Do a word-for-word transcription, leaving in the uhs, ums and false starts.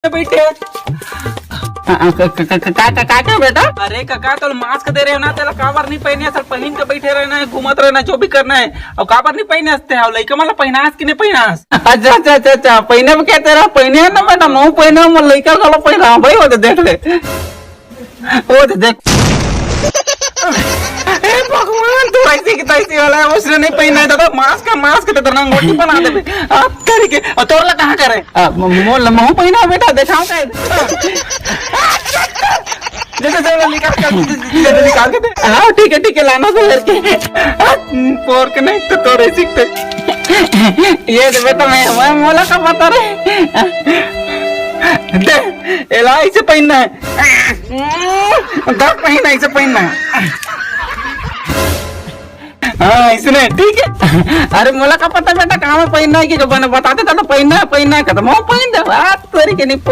बइठे। का, का, का, का, का, का, का बेटा? अरे कका, तोला mask दे रहे हो ना, तेला काबर नहीं पहने? सर, पहन के बइठे रहना है, घूमत रहना है, जो भी करना है। अउ काबर नहीं पहने हस ते? अउ लइका मन ला पहनास कि नहीं पहनास? अच्छा, अच्छा, अच्छा, अच्छा, पहने में क्या तेरा? पहने है ना बेटा, महूं पहने, मोर लइका घलो पहना भाई, वो तो देख ले। वो तो देख। ए भगवान, तू ऐसी की तैसी वाला है, उसने नहीं पहना है दादा, mask का mask तो तेरा अंगूठी बना देबे। आप तरीके, और तोर ला कहाँ करे? आ, म-, मोर ला महूं पहना बेटा, देखाओ का? जैसे जैसे निकाल के, जैसे निकाल के दे। हाँ, ठीक है, ठीक है, लाना तो करके। आ, पोर के नहीं तो तोरे सीखते। ये दे बेटा, मैं, मैं मोला का पता रे। दे, एला ऐसे पहनना है। दस महीना ऐसे पहनना है। हाँ, इसने, ठीक है। अरे, मोला का पता बेटा, कहाँ में पहनना है कि जो बने बता देता तो पहनना है, पहनना है, खत्म हो, पहन दे। बात तोरी के नहीं पोर